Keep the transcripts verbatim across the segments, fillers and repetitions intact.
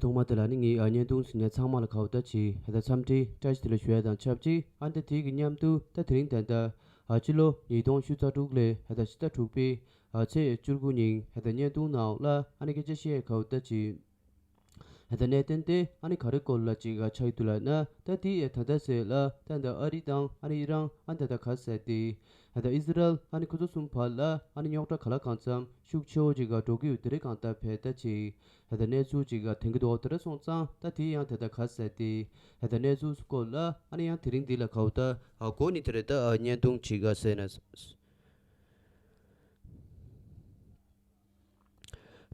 ཐོག་མ་དེ་ལ་ནི་ངས་ཨ་བརྙན་ཐུང་གཟིགས་མཁན་ཚང་མ་ལ་ག་བོ་ད་ཅིག་ཧ་ད་འཚམས་འདྲི་བཀྲ་ཤིས་བདེ་ལེགས་ཞུ་ཡ་དང་ཆབས་ཅིག་ཨ་ནི་ད་དེའི་གི་མཉམ་དུ་ད་དེ་རིང་ད་ལྟ་ཨ་སྤྱི་ལོ་ཉིས་སྟོང་བཅུ་རྩ་དྲུག་ལོའི་ཧ་ད་ཕྱི་ཟླ་དྲུག་པའི་ཨ་ཚེས་བཅུ་དགུ་ཉིན་ཧ་ད་བརྙན་ཐུང་ནང་ལ་ཨ་ནི་སྐད་ཆ་བཤད་ཡ་ག་བོ་ད་ཅིག་ཧ་ད་གནད་དོན་དེ་ཨ་ནི་ག་རེ་སྐོར་ལ་ཅིག་ཨ་ཆགས་ཡོད་འདུག་ལབ་ན། ད་དེ་ཨ་ད་ལྟ་ཟེར་ལ་ད་ད་ཨ་རི་དང་ཨ་ནི་ཨི་རན་ཨ་ནི་ད་ད་ག་ཟེར་དེ་ཧ་ད་ཨི་ཟི་རལ་ཨ་ནི་ཁོ་ཚོ་གསུམ་བར་ལ་ཨ་ནི་རྙོག་དྲ་ག་ལ་གང་འཚམ་ཤུགས་ཆེ་བོ་ཅིག་ག་འགྲོ་གི་ཡོད་དེ་རེད། གང་ལྟར་བས་ད་ཅིག་ཧ་ད་གནས་ཚུལ་ཅིག་ག་ཐོན་གི་འདུག་དེ་འདྲ་སོང་ཙང་ད་དེ་ཡང་ད་ད་ག་ཟེར་དེ་ཧ་ད་གནས་ཚུལ་སྐོར་ལ་ཨ་ནི་ཡང་དེ་རིང་འདི་ལ་ག་བོ་ད་ཨ་གོ་ནི་དེ་རེད། ད་ཨ་བརྙན་ཐུང་ཅིག་ག་ཟེར་ན།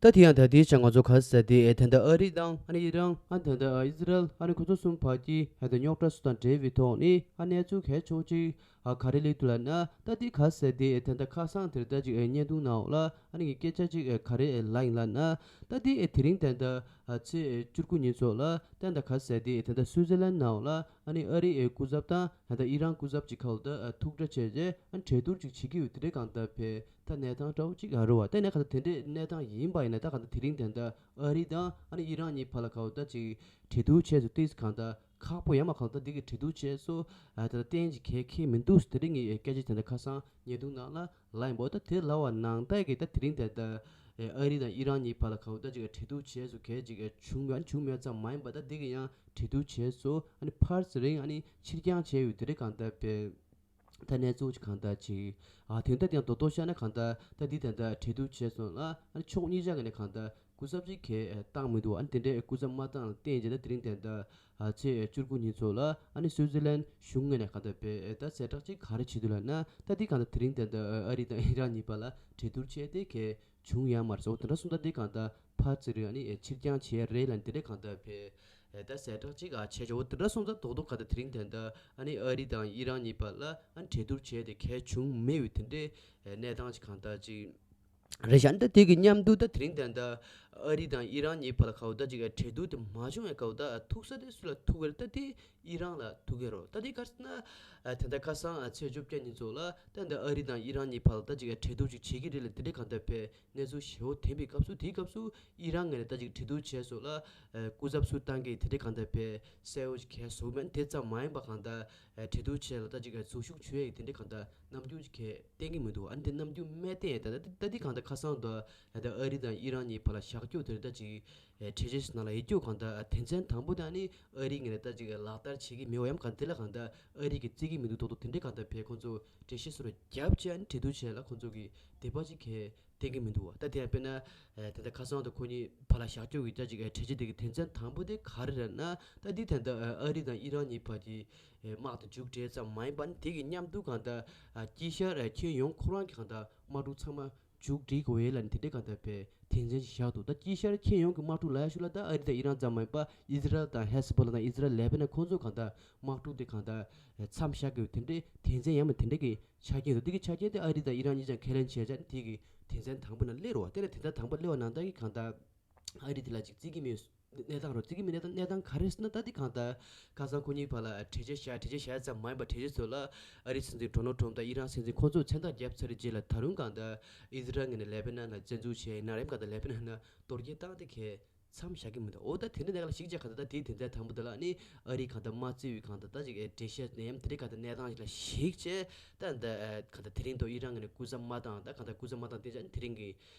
ད་དེ་ཡང་ད་དེའི་ཆ་ང་ཚོ་ག་ཟེར་དེ་ཨེ་ད་ལྟ་ཨ་རི་དང་ཨ་ནི་ཨི་རན་ཨ་ད་ལྟ་ཨི་ཟི་རལ་ཨ་ནི་ཁོ་ཚོ་གསུམ་བར་གྱི་ཨེ་ད་རྙོག་དྲ་སུ་དང་འབྲེལ་བའི་ཐོག་ནས་ཨ་གནས་ཚུལ་གལ་ཆེ་བོ་ཅིག་ཨ་ག་རེ་སླེབས་འདུག་ལབ་ན། ད་དེ་ག་ཟེར་དེ་ཨེ་ད་ལྟ་ཁ་སང་དེར་ད་ཅིག་ཨེ་བརྙན་ཐུང་ནང་ལ་ཨ་ནི་གི་སྐད་ཆ་ཅིག་ཨེ་ག་རེ་ཨེ་ལབ་ཡིན་ལབ་ན། ད་དེ་ཨེ་དེ་རིང་ད་ལྟ་ཨ་ཚེས་ཨེ་བཅུ་དགུ་ཉིན་ཚོ་ལ་ད་ད་ག་ཟེར་དེ་ཨེ་ད་ལྟ་སུའུ་ཙི་ལན་ནང་ལ་ཨ་ནི་ཨ་རི་ཨེ་སྐུ་ཚབ་དང་ད་ལྟ་ཨི་རན་སྐུ་ཚབ་ཅིག་ཁ་ལ་ད་ཨ་ཐུག་འཕྲད་བྱས་རྗེས་ཨ་གྲོས་བསྡུར་ཅིག་བྱེད་ཀྱི་ཡོད་དེ་རེད། གང་ལྟར་བས། ད་གནས་སྟངས་འདྲ་བོ་ཅིག་ཨ་རུ་བ་ད་ནས་ག་ད་དེ་འདྲའི་གནས་སྟངས་ཡིན་པ་ཡིན་ན། ད་ག་ད་དེ་རིང་དེ་འདྲ་ཨ་རི་དང་ཨ་ནི་ཨི་རན་གཉིས་བར་ལ་ག་བོ་ད་ཅིག་གྲོས་བསྡུར་བྱས་སུ་ཏིས་གང་ད་ཁག་པོ་ཡང་མ་གང་ད་འདི་གི་གྲོས་བསྡུར་བྱས་སོ། ཨ་ད་གཏན་ཅིག་གལ་འཁེལ་མི་འདུག་དེ་རིང་ངས་སྐད་ཆ་དེ་འདྲ་ཁ་སང་བརྙན་ཐུང་ནང་ལ་ལབ་ཡིན་པ། ད་དེ་ལབ་པ་ནང་ལྟར་གི་ད་དེ་རིང་དེ་འདྲ་ཨ་རི་དང་ཨི་རན་གཉིས་བར་ལ་ག་བོ་ད་ཅིག་གྲོས་བསྡུར་བྱས་སོ་གལ་ཅིག་བྱུང་ཡོད་བྱུང་མེད་ཙམ་མ་ཡིན་པ། ད་འདི་གི་ཡང་གྲོས་བསྡུར་བྱས་སོ་ཨ་ནི་ཕར་ཚུར་རིང་ཨ་ནི་ཕྱིར་འགྱངས་བྱས་ཡོད་དེ་རེད། གང་ལྟར་བས། ད་གནས་ཚུལ་ཅིག་གང་ལྟར་ཅིག་ཨ་དེང་ད་ཡང་རྡོག་རྡོག་བཤད་ན་གང་ལྟར་ད་འདི་དེ་འདྲ་གྲོས་བསྡུར་བྱས་སོང་ལ་ཨ་ནི་ཕྱོགས་གཉིས་ཆ་གི་ནས་གང་ལྟར་སྐུ་ཚབ་ཅིག་གས་བཏང་མི་འདུག་ཨ་ནི་དེ་འདྲའི་སྐུ་ཚབ་མ་བཏང་ལ་བརྟེན་བྱས་ད་དེ་རིང་དེ་འདྲ་ཨ་ཚེས་བཅུ་དགུ་ཉིན་ཚོ་ལ་ཨ་ནི་སུའུ་ཙི་ལན་གཞུང་ངོས་ནས་གང་ལྟར་བས་ད་གསལ་བསྒྲགས་ཅིག་ག་རེ་བྱེད་འདུག་ལབ་ན། ད་འདི་གང་ལྟར་དེ་རིང་དེ་འདྲ་ཨ་རི་དང་ཨི་རན་གཉིས་བར་ལ་གྲོས་བསྡུར་བྱས་ཏེ་གས་བྱུང་ཡང་མ་རེད་ཟེར་བ་དེ་འདྲ་གསུངས། ད་འདི་གང་ལྟར་ཕར་ཚུར་རིང་ཨ་ནི་ཕྱིར་འགྱངས་བྱས་རེད་ལབ་ནས་དེ་འདྲའི་གང་ལྟར་བས། ཨེ་ད་གསལ་བསྒྲགས་ཅིག་ཨ་བྱས་བྱས་འོ་དེ་འདྲ་སོང་ཙང་རྡོག་རྡོག་ག་ད་དེ་རིང་དེ་འདྲ་ཨ་ནི་ཨ་རི་དང་ཨི་རན་གཉིས་བར་ལ་ཨ་ནི་གྲོས་བསྡུར་བྱས་ཏེ་གལ་བྱུང་མེད་པའི་དེ་འདྲའི་ཨེ་གནས་སྟངས་ཅིག་གང་ལྟར་ཅིག་རེད་བཞག་ད་དེ་གི་མཉམ་དུ་ད་དེ་རིང་དེ་འདྲ་ཨ་རི་དང་ཨི་རན་གཉིས་བར་ལ་ག་བོ་ད་ཅིག་ཨེ་གྲོས་བསྡུར་དེ་མ་བྱུང་བའི་སྐབས་ད་ཐུག་ས་དེ་སུ་ལ་ཐུག་གི་རེད། ད་དེ་ཨི་རན་ལ་ཐུག་གི་རེད། ད་དེ་ག་རེ་ཟེར་ན་ཨ་དེ་འདྲ་ཁ་སང་ཨ་ཚེས་བཅོ་བརྒྱད་ཉིན་ཚོ་ལ་ད་འདྲ་ཨ་རི་དང་ཨི་རན་གཉིས་བར་ལ་ད་ཅིག་ཨེ་གྲོས་བསྡུར་ཅིག་བྱེད་ཀྱི་རེད་ལ་དེ་འདྲའི་གང་ལྟར་བས། གནས་ཚུལ་ཞེ་པོ་ཐོན་པའི་སྐབས་སུ། དེའི་སྐབས་སུ་ཨི་རན་ངོས་ནས་ད་ཅིག་གྲོས་བསྡུར་བྱས་སོང་ལ། ཨ་སྐུ་ཚབ་སུ་བཏང་གི་དེ་འདྲའི་གང་ལྟར་བས་གསལ་བོ་ཅིག་གས་བཟོ་མེད། དེ་ཙམ་མ་ཡིན་པ་གང་ལྟར་ཨ་གྲོས་བསྡུར་བྱས་ལ་ད་ཅིག་ཨ་འཛུལ་ཞུགས་བྱོས་ཡག་དེ་འདྲའི་གང་ལྟར་རྣམ་འགྱུར་ཅིག་གས་བསྟན་གྱི་མི་འདུག་ཨ་ནི་དེ་རྣམ་འགྱུར་མེད་བསྟན་ཡག་ད་ད་ད་འདི་གང་ལྟར་ཁ་སང་དུ་ཨ་ད་ཨ་རི་དང་ཨི་རན་གཉིས་བར་ལ་བཞག་རྒྱུ་དེ་ད་ཅིག་ཨ་གྲོས་ཆོད་ནང་ལ་ཡོད་རྒྱུ་གང་ལྟར་ཨ་དོན་ཚན་དང་པོ་དེ་ཨ་ནི་ཨ་རི་ངོས་ནས་ད་ཅིག་ཨ་ལག་བསྟར་བྱེད་ཀྱི་མེད་པ་ཡང་གང་དེ་ལ་གང་ལྟར་ཨ་རི་གིས་བརྩི་གི་མི་འདུག་རྡོག་རྡོག་དེ་འདྲའི་གང་ལྟར་བས་ཁོང་ཚོ་འགྲེལ་བཤད་སོགས་རྒྱབ་བྱས་ཨ་ནི་གྲོས་བསྡུར་བྱས་ལ་ཁོང་ཚོ་གིས་དད་པ་ཅིག་གས་བསྟན་གྱི་མི་འདུག་བ། ད་དེ་ཡང་དཔེར་ན་ཨ་ད་ལྟ་ཁ་སང་དུ་ཁོ་གཉིས་བར་ལ་བཞག་རྒྱུ་གི་ད་ཅིག་ཨ་གྲོས་ཆོད་དེ་གི་དོན་ཚན་དང་པོ་དེ་ག་རེ་རེད་ན། ད་འདི་ད་ལྟ་ཨ་རི་དང་ཨི་རན་གཉིས་བར་གྱི་ཨ་དམག་དེ་མཇུག་སྒྲིལ་ཙམ་མ་ཡིན་པ་ནི་དེ་གི་མཉམ་དུ་གང་ལྟར་ཨ་དཀྱིལ་ཤར་ཨ་ཁྱོན་ཡོངས་ཁོ་རང་གི་གང་ལྟར་དམག་འཁྲུག་ཚང་མ་མཇུག་སྒྲིལ་དགོས་ཡས་ལ་ནི་དེ་འདྲའི་གང་ལྟར་བས་དོན་ཚན་ཞིག་བཞག་འདུག་ད་དཀྱིལ་ཤར་ཁྱོན་ཡོངས་ཀྱི་དམག་འཁྲུག་ལབ་ཡ་ཤུལ་ལ་ད་ཨ་རི་དང་ཨི་རན་ཙམ་མ་ཡིན་པ་ཨི་ཟི་རལ་དང་ཧེ་ཟི་བྷོ་ལ་དང་ཨི་ཟི་རལ་ལེ་བྷ་ནན་ཁོང་ཚོ་གང་ལྟར་དམག་འཁྲུག་དེ་གང་ལྟར་མཚམས་བཞག་དགོས་དེ་འདྲའི་དོན་ཚན་ཡང་མིན་དེ་འདྲའི་གི་ཆ་རྐྱེན་འདུག་དེ་གི་ཆ་རྐྱེན་དེ་ཨ་རི་དང་ཨི་རན་གཉིས་ཀྱང་ཁས་ལེན་བྱས་ཙང་དེ་གི་དོན་ཚན་དང་པོ་ནང་སླེབས་རེད་བ། དེ་ལ་དོན་ཚན་དང་པོ་སླེབས་པ་ནང་ལྟར་གི་གང་ལྟར་ཨ་རི་དེ་ལ་ཅིག་བརྩི་གི་མེད་གནས་སྟངས་རེད། བརྩི་གི་མེད་གནས་སྟངས་གནས་སྟངས་ག་རེ་ཟེར་ན། ད་དེ་གང་ལྟར་ཁ་སང་ཁོ་གཉིས་བར་ལ་གྲོས་ཆོད་བཞག་གྲོས་ཆོད་བཞག་ཙམ་མ་ཡིན་པར་གྲོས་ཆོད་ཚོ་ལ་ཨ་རིའི་སྲིད་འཛིན་ཌོ་ནལ་ཌི་ཊརམ་ཕ་དང་ཨི་རན་སྲིད་འཛིན་ཁོང་ཚོས་མཚན་རྟགས་བརྒྱབ་ཚར་རྗེས་ལ་ད་རུང་གང་ལྟར་ཨི་ཟི་རལ་ངོས་ནས་ལེ་བྷ་ནན་ལ་བཙན་འཛུལ་བྱས་ཡིན་ན་རེད། གང་ལྟར་ལེ་བྷ་ནན་ལ་གཏོར་སྐྱོན་བཏང་སྟེ་གས་མཚམས་བཞག་གི་མི་འདུག་འོ་ད་དེ་འདྲ་ནས་ལ་ཞིག་བྱས་གང་ལྟར་ད་དེའི་དོན་ཚན་དང་པོ་དེ་ལ་ནི་ཨ་རིའི་གང་ལྟར་དམག་རྩིས་པའི་གང་ལྟར་ད་ཅིག་ཨེ་འགྲེལ་བཤད་ནས་ཡང་དེ་འདྲའི་གང་ལྟར་གནས་སྟངས་ཅིག་ལ་གཞིགས་བྱས་ད་ད་ཨེ་གང་ལྟར་དེ་རིང་དུ་ཨི་རན་ངོས་ནས་སྐུ་ཚབ་མ་བཏང་། ད་གང་ལྟར་སྐུ་ཚབ་མ་བཏང་བསྡད་ཙང་དེ་རིང་གི་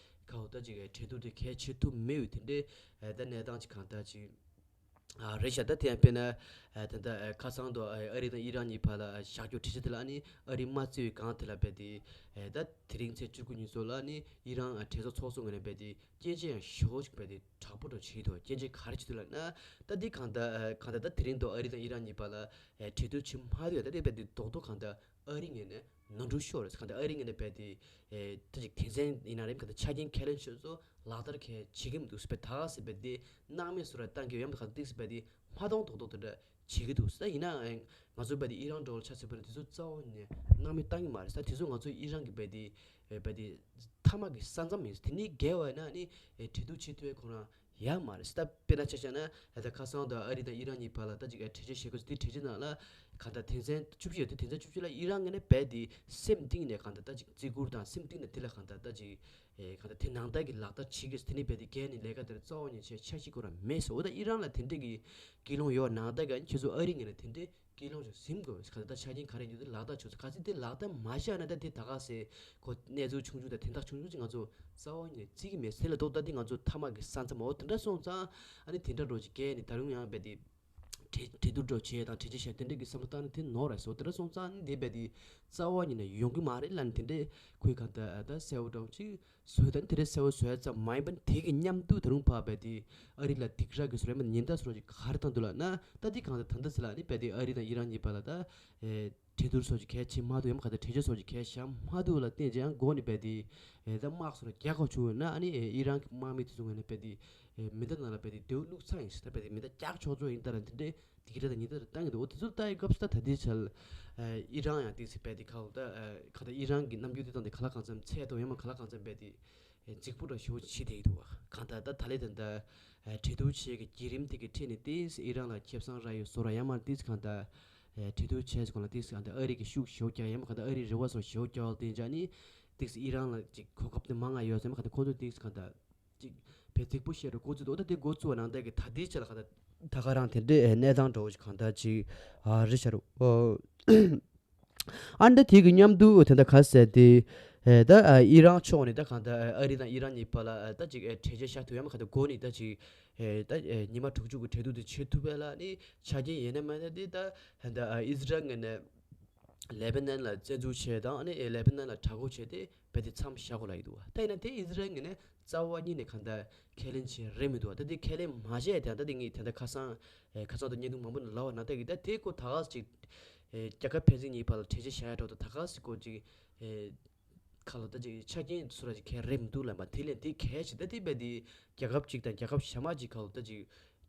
ག་འོ་ད་ཅིག་ཨེ་གྲོས་བསྡུར་དེ་གལ་ཆེ་ཐུབ་མེད་པའི་དེ་འདྲའི་ཨེ་ད་གནས་སྟངས་ཅིག་གང་ལྟར་ཅིག་ཨ་རེད་ཤག་ད་དེ་ཡང་དཔེར་ན་ཨ་ད་ལྟ་ཨ་ཁ་སང་དུ་ཨ་ཨ་རི་དང་ཨི་རན་གཉིས་བར་ལ་བཞག་རྒྱུ་གྲོས་ཆོད་དེ་ལ་ནི་ཨ་རིའི་དམག་རྩིས་པའི་སྒང་དེ་ལ་རྦད་དེ་ཨ་ད་དེ་རིང་ཚེས་བཅུ་དགུ་ཉིན་སོགས་ལ་ནི་ཨི་རན་ཨ་གྲོས་ཚོགས་ཚོགས་གཙོ་ངོས་ནས་རྦད་དེ་སྐྱོན་བརྗོད་ཡང་ཞེ་པོ་ཅིག་རྦད་དེ་དྲག་པོ་འདྲ་བྱེད་ཀྱི་འདུག་སྐྱོན་བརྗོད་ག་རེ་བྱེད་འདུག་ལབ་ན། ད་འདི་གང་ལྟར་ཨ་གང་ལྟར་ད་དེ་རིང་དུ་ཨ་རི་དང་ཨི་རན་གཉིས་བར་ལ་ཨ་གྲོས་བསྡུར་བྱེད་མ་ཐུབ་ཡ་ད་དེ་རྦད་དེ་རྡོག་རྡོག་གང་ལྟར་ཨ་རི་ངོས་ནས་ནོར་འཁྲུལ་ཤོར་རེད། གང་ལྟར་ཨ་རི་ངོས་ནས་རྦད་དེ་ཨེ་ད་ཅིག་དོན་ཚན་ཡིན་ན་རེད། གང་ལྟར་ཆ་རྐྱེན་ཁས་ལེན་ཆོད་ཚོ་ལག་བསྟར་གལ་བྱེད་ཀྱི་མི་འདུག་ཟེར་བའི་ད་ག་ཟེར་བའི་དེ་སྣང་མེད་བཟོ་ར་བཏང་གི་ཡོད་ཡམ། ད་ག་ཏིག་ཟེར་བའི་དེ་མ་གཏོང་རྡོག་རྡོག་དེ་འདྲ་བྱེད་ཀྱི་འདུག་ཟེར། ད་ཡིན་ནའང་ང་ཚོ་རྦད་དེ་ཨི་རན་འགྲོ་ལ་ཆ་ཟེར་བ་ནི་དེ་ཚོ་རྩ་བ་ནས་སྣང་མེད་བཏང་གི་མ་རེད་ཟེར། དེ་ཚོ་ང་ཚོ་ཨི་རན་གྱི་རྦད་དེ་ཨེ་རྦད་དེ་མཐའ་མ་གི་ས་མཚམས་ཡིན། དེ་ནས་བརྒལ་བ་ཡིན་ན་ནི་ཨེ་གྲོས་བསྡུར་བྱེད་ཐུབ་པའི་ཁོ་རང་ ཡ་མ་རེད། ད་དཔེར་ན་ཆ་བཞག་ན་ད་ཁ་སང་དུ་ཨ་རི་དང་ཨི་རན་གཉིས་བར་ལ་ད་ཅིག་གྲོས་ཆོད་བྱེད་དགོས་ཟེར། དེ་གྲོས་ཆོད་ནང་ལ་གང་ལྟར་དོན་ཚན་བཅུ་བཞི་ཡོད་དེ། དོན་ཚན་བཅུ་བཞི་ལ་ཨི་རན་ངོས་ནས་རྦད་དེ་སེམས་གཏིང་ནས་གང་ལྟར་ད་ཅིག་བརྩི་བཀུར་དང་སེམས་གཏིང་ནས་དེ་ལ་གང་ལྟར་ད་ཅིག་ཨེ་གང་ལྟར་དེ་ནང་ལྟར་གྱི་ལག་བསྟར་བྱེད་ཀྱི་ཟེར། དེ་ནས་རྦད་དེ་རྒྱལ་ནས་ལས་ཀ་དེར་རྩ་བ་ཉིད་ཆེ་འཆར་གཞི་ཁོ་རང་མེད་ཟེར། འོ་ད་ཨི་རན་ལ་དེ་འདྲས་ཀྱི་ཀུན་སློང་ཡོད་ནང་ལྟར་གྱི་ཁྱེད་ཚོ་ཨ་རི་ངོས་ནས་དེ་འདྲས་ཀུན་སློང་ཞིག་ཟིན་དགོས། གང་ལྟར་ཆ་རྐྱེན་ག་རེ་ཡོད་དེ་ལག་བསྟར་བྱོས་ཟེར། གལ་སྲིད་དེ་ལག་བསྟར་མ་བྱས་ན་ད་དེ་ད་ག་ཟེ་ཁོ་གནས་ཚུལ་ཆུང་ཆུང་དང་དོན་དག་ཆུང་ཆུང་ཅིག་ང་ཚོ་རྩ་བ་ཉིད་ནས་བརྩི་གི་མེད་ཟེར་ལ། ཐོག་ད་དེ་ང་ཚོ་མཐའ་མ་གི་ས་མཚམས། འོ་དེ་འདྲ་སོང་ཙང་ཨ་ནི་དེ་འདྲ་འགྲོ་ཅིག་གས་ནི་ད་རུང་ཡང་རྦད་དེ་གྲོས་གྲོས་བསྡུར་འགྲོ་བྱས་དང་གྲོས་ཆོད་བཞག་དེ་འདྲ་གི་བསམ་བློ་བཏང་ན་དེ་ནོར་རེད་ཟེར། འོ་དེ་འདྲ་སོང་ཙང་ཨ་ནི་དེ་རྦད་དེ་རྩ་བ་ཉིད་ནས་ཡོང་གི་མ་རེད་ལབ་ནས་དེ་འདྲ་ཁོའི་གང་ལྟར་ད་གསལ་བོ་འདྲ་བོ་ཅིག་བཟོས། ད་ནི་དེ་འདྲའི་གསལ་བོ་བཟོས་ཙམ་མ་ཡིན་པ་ནི་དེ་གི་མཉམ་དུ་ད་རུང་ཕར་རྦད་དེ་ཨ་རི་ལ་སྡིགས་ར་གི་བཟོ་རེད་མ་ཉེན་བརྡ་བཟོ་ར་ཅིག་ག་རེ་བཏང་འདུག་ལབ་ན། ད་དེ་གང་ལྟར་ད་ལྟ་ཟེར་ལ་ནི་རྦད་དེ་ཨ་རི་དང་ཨི་རན་གཉིས་བར་ལ་ད་ཨེ་གྲོས་བསྡུར་སོགས་ཀྱི་གལ་ཆེ་མ་འདུག་ཡང་མ་ག་ད་གྲོས་ཆོད་སོགས་ཀྱི་གལ་བཞག་མ་འདུག་ལ་བརྟེན་ཅིང་འགོ་ནས་རྦད་དེ་ཨེ་ད་དམག་སོགས་ལ་རྒྱག་དགོས་བྱུང་ཡོད་ན། ཨ་ནི་ཨེ་ཨི་རན་གྱི་དམག་མི་དེ་ཚོ་ངོས་ནས་རྦད་དེ་ཨེ་མེ་མདའ་ནང་ལ་རྦད་དེ་མདེའུ་བླུགས་ཚར་ཡིན་ཟེར། ད་རྦད་དེ་མེ་མདའ་རྒྱག་ཆོག་ཆོག་ཡིན་ད་ལ་དེ་འདྲའི་སྡིགས་ར་དང་ཉེན་བརྡ་བཏང་གི་འདུག་འོ་དེ་ཚོ་ལྟ་ཡི་སྐབས་སུ་ད་ད་ལྟའི་ཆར་ཨེ་ཨི་རན་ཡང་ཏིག་ཙི་རྦད་དེ་ཁ་ལོ་ད་ཨེ་ག་ད་ཨི་རན་གྱི་རྣམ་འགྱུར་དེ་དང་དེ་ག་ལ་གང་འཚམ་ཚད་དང་ཡང་མ་ག་ལ་གང་འཚམ་རྦད་དེ་ཨེ་གཅིག་པུ་ར་ཞེ་པོ་བྱེད་བསྡད་ཀྱི་འདུག་བ། གང་ལྟར་ད་ད་ལས་ད་ལྟ་ཨེ་གྲོས་བསྡུར་བྱེད་ཀྱི་བརྒྱུད་རིམ་དེ་གི་ཁྲིད་ནས་ཏིག་ཙི་ཨི་རན་ལ་ཁེ་བཟང་རག་ཡོད་བཟོ་ར་ཡང་མ་ཏིག་ཙི་གང་ལྟར་ཨེ་གྲོས་བསྡུར་བྱས་སོང་ལ་ཏིག་ཙི་གང་ལྟར་ཨ་རི་གི་ཤུགས་ཞེ་པོ་རྒྱག་ཡང་མ་གང་ལྟར་ཨ་རིའི་རེ་བ་སོགས་ཞེ་པོ་རྒྱག་ལ་བརྟེན་ཅིང་ནི་ཏིག་ཙི་ཨི་རན་ལ་ཅིག་གོ་སྐབས་དེ་མང་ང་ཡོད་ཟེར་མ་གང་ལྟར་ཁོང་ཚོ་ཏིག་ཙི་གང་ལྟར་ཅིག་བས་རྫིག་པོ་བཤད་རུ་འགོ་བཙུགས་འདུག་ད་དེ་འགོ་བཙུགས་པ་ནང་བསྟན་གྱི་ད་ལྟའི་ཆ་ལ་ག་ད་ད་ག་རང་དེ་འདྲའི་གནས་སྟངས་འདྲ་བོ་ཞིག་གང་ལྟར་ཅིག་ཨ་རི་ཤ་རུ་ཨོ། ཨ་འདི་དེ་གི་མཉམ་དུ་དེ་འདྲ་ག་ཟེར་ཏེ་ཨེ་ད་ཨ་ཨི་རན་ཕྱོགས་ནས་ད་གང་ལྟར་ཨ་རི་དང་ཨི་རན་གཉིས་བར་ལ་ཨ་ད་ཅིག་ཨེ་གྲོས་ཆོད་བཞག་ཐུབ་ཡ་མ་ག་ད་འགོ་ནས་ད་ཅིག་ཨེ་ད་ཨེ་ཉི་མ་དྲུག་ཅུ་གི་གྲོས་བསྡུར་དེ་བྱེད་ཐུབ་པ་ལ་ནི་ཆ་རྐྱེན་ཡིན་ན་མ་ད་དེ་ད་ད་ཨ་ཨི་ཟི་རལ་ངོས་ནས་ལེ་བྷ་ནན་ལ་བཙན་འཛུལ་བྱས་དང་ཨ་ནི་ཨེ་ལེ་བྷ་ནན་ལ་དྲག་རྒོལ་བྱས་ཏེ་རྦད་དེ་མཚམས་བཞག་དགོས་ལབ་ཡི་འདུག་བ། ད་ཡིན་ན་དེ་ཨི་ཟི་རལ་ངོས་ནས་རྩ་བ་ཉིད་ནས་གང་ལྟར་ཁས་ལེན་བྱས་རེད་མི་འདུག་བ། ད་དེ་ཁས་ལེན་མ་བྱས་དེ་ད་དེ་ངས་དེ་འདྲ་ཁ་སང་ཨེ་ཁ་སང་དུ་བརྙན་ཐུང་མང་པོ་ནང་ལབ་པ་ནང་ལྟར་གྱི་ད་དེ་ཁོ་ད་ག་ཅིག་ཨེ་རྒྱལ་ཁབ་ཕན་ཚུན་གཉིས་བར་ལ་གྲོས་ཆོད་བཞག་ཡ་འདྲ་བོ་ད་ག་ཟེ་ཁོ་ཅིག་ཨེ་ཁ་ལོ་ད་ཅིག་ཆ་རྐྱེན་སུ་ར་ཅིག་གལ་རེད་མི་འདུག་ལབ་པ། དེ་ལས་དེ་གལ་ཆེ་ད་དེ་རྦད་དེ་རྒྱལ་ཁབ་ཅིག་དང་རྒྱལ་ཁབ་གཞན་མ་ཅིག་ཁ་ལོ་ད་ཅིག་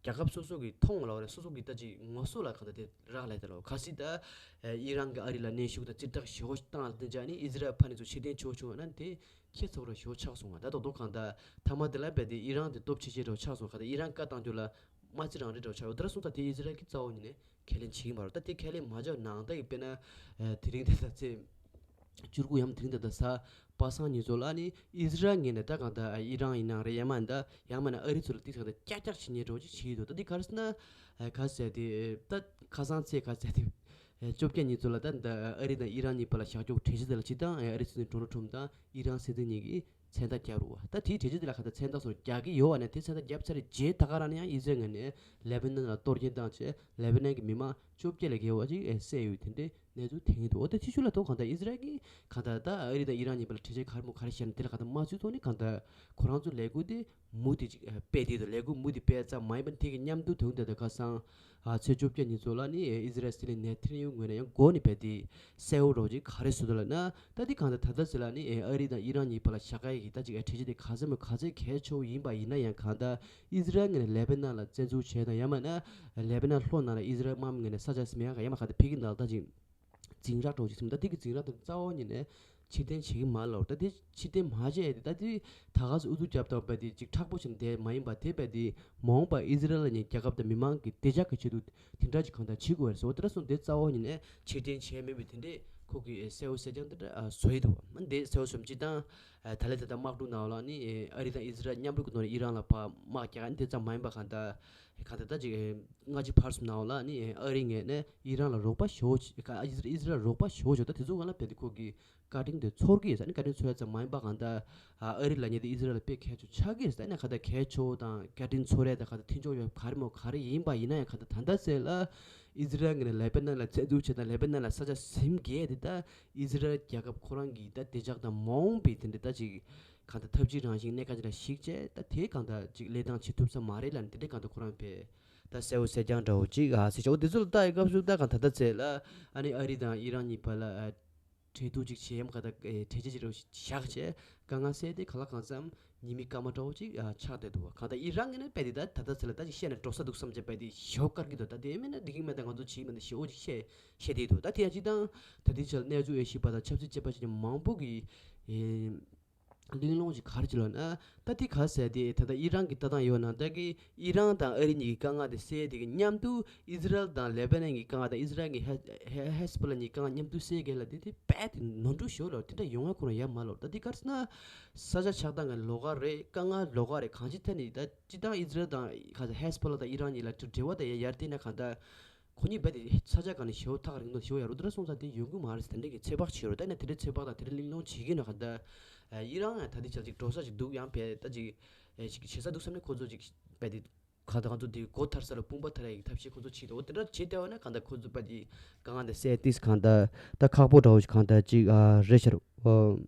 རྒྱལ་ཁབ་སོ་སོ་གི་མཐོང་ལ་བ་རེད། སོ་སོ་གི་ད་ཅིག་ངོ་སོ་ལ་གང་ལྟར་དེ་རག་ལས་དེ་ལ་གལ་སྲིད་ད་ཨེ་ཨི་རན་གྱི་ཨ་རི་ལ་གནོན་ཤུགས་དང་ཅིག་ཐག་ཞེ་པོ་བཏང་ལ་དེ་འཇགས་ནི་ཨི་ཟི་རལ་ཕ་ནས་ཚོ་ཕྱིར་འཐེན་བྱེད་བྱུང་བ་ན་དེ་ཁྱད་མཚར་པོ་ར་ཞེ་པོ་ཆགས་སོང་བ། ད་རྡོག་རྡོག་གང་ལྟར་མཐའ་མ་དེ་ལ་རྦད་དེ་ཨི་རན་དེ་སྟོབས་ཆེ་ཆེ་འདྲ་བོ་ཆགས་སོང་། གང་ལྟར་ཨི་རན་བཀའ་བཏང་རྒྱུ་ལ་མ་རྩི་རང་རེད་འདྲ་བོ་ཆགས་ཡོད། དེ་འདྲ་སོང་ཙང་དེ་ཨི་ཟི་རལ་གྱིས་རྩ་བ་ཉིད་ནས་ཁས་ལེན་བྱེད་ཀྱི་མ་རེད། ད་དེ་ཁས་ལེན་མ་བྱས་ནང་ད་ཡི་དཔེར་ན་ཨེ་དེ་རིང་དེ་ད་ཚེ་བཅུ་དགུ་ཡམ་དེ་རིང་དེ་ད་ས་པ་སངས་ཉིན་ཚོ་ལ་ནི་ཨི་ཟི་རལ་ངོས་ནས་ད་གང་ལྟར་ཨི་རན་ཡིན་ནའང་རེད། ཡང་མིན་ད་ཡང་མིན་ན་ཨ་རི་ཚོ་ལ་ཏིག་ཙམ་ད་ཀྱག་ཀྱག་བྱེད་མཁན་འདྲ་བོ་ཅིག་བྱེད་ཀྱི་འདུག་ད་འདི་ག་རེ་ཟེར་ན་ཨེ་ག་ཟེར་དེ་ད་ཁ་སང་ཚེ་ག་ཟེར་དེ་ཨེ་བཅོ་བརྒྱད་ཉིན་ཚོ་ལ་ད་ད་ཨ་རི་དང་ཨི་རན་གཉིས་བར་ལ་བཞག་ཕྱོགས་གྲོས་གཞི་དེ་ལ་སྤྱི་བཏང་ཨེ་ཨ་རི་སྲིད་འཛིན་ཌོ་ནལ་ཊམ་དང་ཨི་རན་སྲིད་འཛིན་གཉིས་ཀྱིས་མཚན་རྟགས་བརྒྱབ་རུ་བ། ད་དེའི་གྲོས་ཆོད་དེ་ལ་ག་ད་མཚན་རྟགས་སོགས་རྒྱག་གི་ཡོད་བ་ནས་དེ་མཚན་རྟགས་བརྒྱབ་ཚར་རྗེས་ད་ག་རང་ནས་ཡང་ཨི་ཟི་རལ་ངོས་ནས་ལེ་བྷ་ནན་ལ་གཏོར་སྐྱོན་བཏང་བྱས་ལེ་བྷ་ནན་གྱི་མི་མང་བཅོ་བརྒྱད་ལས་བརྒལ་བ་ཅིག་ཨེ་བསད་ཡོད་དེ་འདྲའི་གནས་ཚུལ་ཐོན་གྱི་འདུག་འོ་ད་ཕྱི་ཕྱོགས་ལ་ཐོག་གང་ལྟར་ཨི་ཟི་རལ་གྱིས་གང་ལྟར་ད་ཨ་རི་དང་ཨི་རན་གཉིས་བར་ལ་གྲོས་ཆོད་ག་རེ་མོ་ག་རེ་བཞག་ན་དེ་ལ་གང་ལྟར་མ་ཚུད་ཐོག་ནས་གང་ལྟར་ཁོ་རང་ཚོ་ལས་འགུལ་དེ་མུ་མཐུད་ཅིག་ཨེ་སྤེལ་བསྡད་འདུག་ལས་འགུལ་མུ་མཐུད་སྤེལ་ཙམ་མ་ཡིན་པར་དེ་གི་མཉམ་དུ་དོན་དེ་ད་ཁ་སང་ཨ་ཚེས་བཅོ་བརྒྱད་ཉིན་ཚོ་ལ་ནི་ཨེ་ཨི་ཟི་རལ་སྲིད་བློན་ནེ་ཐན་ཡ་ཧུ་ངོས་ནས་ཡང་འགོ་ནས་སྤེལ་ཏེ་གསལ་བོ་རོགས་ཅིག་ག་རེ་ཟེར་འདུག་ལབ་ན། ད་འདི་གང་ལྟར་ད་ལྟ་ཟེར་ལ་ནི་ཨེ་ཨ་རི་དང་ཨི་རན་གཉིས་བར་ལ་བཞག་ཡ་གི་ད་ཅིག་ཨེ་གྲོས་ཆོད་དེ་ག་ཚད་མོ་ག་ཚད་གལ་ཆེ་བོ་ཡིན་པ་ཡིན་ན་ཡང་གང་ལྟར་ཨི་ཟི་རལ་ངོས་ནས་ལེ་བྷ་ནན་ལ་བཙན་འཛུལ་བྱས་དང་ཡང་མིན་ན་ལེ་བྷ་ནན་ལྷོ་ནང་ལ་ཨི་ཟི་རལ་དམག་མི་ངོས་ནས་ས་ཆ་ཟིན་ཡང་ག་ཡང་མ་གང་ལྟར་ཕེབས་ཀྱི་འདུག་ད་ཅིག་འཛིང་རགས་འདྲ་བོ་ཅིག་ཟིན། ད་འདི་གི་འཛིང་རགས་དེ་རྩ་བ་ཉིད་ནས་ཕྱིར་འཐེན་བྱེད་ཀྱི་མ་རེད་ལབ། ད་འདི་ཕྱིར་འཐེན་མ་བྱས་ཏེ་ད་འདི་ད་ག་ཚོད་ཨུ་ཚུགས་རྒྱབ་དང་བས་དེ་ཅིག་མཁྲེགས་པོ་བྱས་ནས་བསྡད་མ་ཡིན་པ་དེ་བས་དེ་མ་འོངས་པར་ཨི་ཟི་རལ་ལ་ཉེ་རྒྱལ་ཁབ་དང་མི་མང་གི་བདེ་འཇགས་ཀྱི་ཆེད་དུ་དེ་འདྲ་ཅིག་གང་ལྟར་བྱེད་དགོས་རེད་ཟེར། འོ་དེ་འདྲ་སོང་དེ་རྩ་བ་ཉིད་ནས་ཕྱིར་འཐེན་བྱས་མེད་པའི་དེ་འདྲས་ཁོ་གི་གསལ་བོ་གསལ་རྐྱང་དེ་འདྲ་བཟོ་ཡི་འདུག་མ་འདི་གསལ་བོ་བཟོ་མི་ཅིག་དང་ད་ལས་ད་ལྟ་དམག་འཁྲུག་ནང་ལ་ནི་ཨ་རི་དང་ཨི་ཟི་རལ་མཉམ་རུབ་ཀྱི་ཐོག་ནས་ཨི་རན་ལ་ཕར་དམག་རྒྱག་ཡ་ནི་དེ་ཙམ་མ་ཡིན་པ་གང་ལྟར་གང་ལྟར་ད་ཅིག་སྔ་ཕྱི་བར་གསུམ་ནང་ལ་ནི་ཨ་རི་ངོས་ནས་ཨི་རན་ལ་རོགས་པ་ཞེ་པོ་ཅིག་ཨི་ཟི་རལ་རོགས་པ་ཞེ་པོ་ཅིག་ད་དེ་ཚོ་གང་ལ་བས་ཏེ་ཁོ་གི་བཀའ་དྲིན་དེ་ཚོར་གི་ཡོད་ས་ནི་བཀའ་དྲིན་ཚོར་ཡ་ཙམ་མ་ཡིན་པ་གང་ལྟར་ཨ་རི་ལ་ཉེ་དེ་ཨི་ཟི་རལ་ལ་དཔེ་གལ་ཆེ་ཆགས་ཀྱི་ཡོད་ས་ནི་གང་ལྟར་གལ་ཆེ་དང་བཀའ་དྲིན་ཚོར་ཡ་དང་གང་ལྟར་མཐུན་ཕྱོགས་ཡོད་ག་རེ་མོ་ག་རེ་ཡིན་པ་ཡིན་ན་ཡང་གང་ལྟར་ད་ལྟ་ཟེར་ལ་ཨི་ཟི་རལ་ངོས་ནས་ལེ་པ་ནན་ལ་བཙན་འཛུལ་བྱས་དང་ལེ་པ་ནན་ལ་ས་ཆ་ཟིན་གས་དེ་ད་ཨི་ཟི་རལ་རྒྱལ་ཁབ་ཁོ་རང་གི་ད་བདེ་འཇགས་དང་མ་འོངས་པའི་དེ་འདྲ་ད་ཅིག་གང་ལྟར་འཐབ་ཇུས་རང་བཞིན་གནད་འགག་ཅིག་ལ་གཞིགས་བྱས་ད་དེ་གང་ལྟར་ཅིག་ལས་སྟངས་བྱེད་ཐུབ་ས་མ་རེད་ལབ་ནས་དེ་འདྲ་གང་ལྟར་ཁོ་རང་བས་ད་གསལ་བོ་གསལ་རྐྱང་འདྲ་བོ་ཅིག་ཨ་ཟེར་ཆོག་དེ་ཚོ་ལ་ལྟ་ཡི་སྐབས་སུ་ད་གང་ད་ལྟ་ཚེ་ལ་ཨ་ནི་ཨ་རི་དང་ཨི་རན་གཉིས་བར་ལ་ཨ་གྲོས་བསྡུར་ཅིག་བྱེད་ཡམ་ག་ད་ཨེ་གྲོས་ཆོད་ཅིག་རེ་བཞག་བྱས་དཀའ་ངལ་སེལ་ཏེ་ག་ལ་གང་འཚམ་ཉི་མའི་སྐར་མ་འདྲ་བོ་ཅིག་ཨ་ཆགས་བསྡད་འདུག་བ། གང་ལྟར་ཨི་རན་གྱི་ནི་དཔེ་དེ་ད་ད་ལྟ་ཚེ་ལ་ད་ཅིག་བཤད་ན་འགྲོ་ས་འདུག་བསམ་བྱས་དཔེ་དེ་ཞེ་པོ་དཀར་གི་འདུག་ད་དེ་མིན་ན་འགྲིག་གི་མེད་ད་ང་ཚོ་བྱེད་མི་འདུག་ཞེ་པོ་ཅིག་བཤད་བཤད་བསྡད་འདུག་ད་དེ་ཡང་ཅིག་དང་ད་དེ་ཆ་ལ་གནས་ཚུལ་ཨེ་ཤི་བ་དང་ཆབ་སྲིད་དཔྱད་པ་བྱེད་མཁན་མང་པོ་གིས་ཨེ། གླེང་སློང་ཞིག་ག་རེ་བྱེད་ལབ་ན། ད་དེ་ག་ཟེར་དེ་ད་ལྟ་ཨི་རན་གྱི་ལྟ་སྟངས་ཡོད་ན། ད་གི་ཨི་རན་དང་ཨ་རི་གཉིས་ཀྱི་དཀའ་ངལ་དེ་སེལ་དེ་གི་མཉམ་དུ་ཨི་ཟི་རལ་དང་ལེ་བྷ་ནན་གྱི་དཀའ་ངལ་དང་། ཨི་ཟི་རལ་གྱི་ཧེ་ཧེ་ཧེ་སི་བྷོ་ལ་གཉིས་དཀའ་ངལ་མཉམ་དུ་སེལ་གི་ལབ་དེ། དེ་རྦད་དེ་ནོར་འཁྲུལ་ཞིག་ལབ། དེ་འདྲ་ཡོང་ཡ་ཁོ་རང་ཡ་མ་ལབ། ད་དེ་ག་རེ་ཟེར་ན། ས་ཆ་ཆགས་སྟངས་ཀྱི་ལོགས་ཀ་རེད། དཀའ་ངལ་ལོགས་ཀ་རེད། གང་ཅི་ཐད་ནས་ད་སྤྱིར་བཏང་ཨི་ཟི་རལ་དང་ག་ཟེར་ཧེ་སི་བྷོ་ལ་དང་ཨི་རན་གཉིས་ལ་འབྲེལ་བ་དང་ཡ་ཡར་བལྟས་ན་གང་ལྟར། ཁོ་གཉིས་རྦད་དེ་ས་ཆ་གང་ནས་ཞེ་པོ་ཐག་རིང་དང་ཞེ་པོ་ཡར་འགྲོ་དེ་འདྲ་སོང་ཙང་དེ་ཡོང་གི་མ་རེད་ཟེར། དེ་འདྲ་གི་ཚོད་དཔག་བྱེད་རོགས། ད་ནི་དེ་འདྲའི་ཚོད་དཔག་དང་དེ་འདྲའི་གླེང་སློང་བྱེད་ཀྱི་ན་ག་ད། ཨ་ཨི་རན་ཡང་ད་དེ་ཆ་ཅིག་འགྲོ་ས་ཅིག་འདུག་ཡང་རྦད་ད་ཅིག་ཨེ་ཅིག་བྱེད་ས་འདུག་བསམ་ནས་ཁོ་ཚོ་ཅིག་རྦད་དེ་ག་ད་ང་ཚོ་དེ་སྒོ་ཐར་ས་ལ་དཔུང་པ་ཐར་ཡག་གི་ཐབས་ཤེས་ཁོ་ཚོ་བྱེད་དོ། འོ་དེ་འདྲ་བྱེད་བསྡད་པ་ན་ག་ད་ཁོ་ཚོ་རྦད་དེ་དཀའ་ངལ་དེ་སེལ་ཏིས་གང་ད་ད་ཁག་པོ་འདྲ་བོ་ཞིག་གང་ད་ཅིག་ཨ་རེད་ཤག་རོ།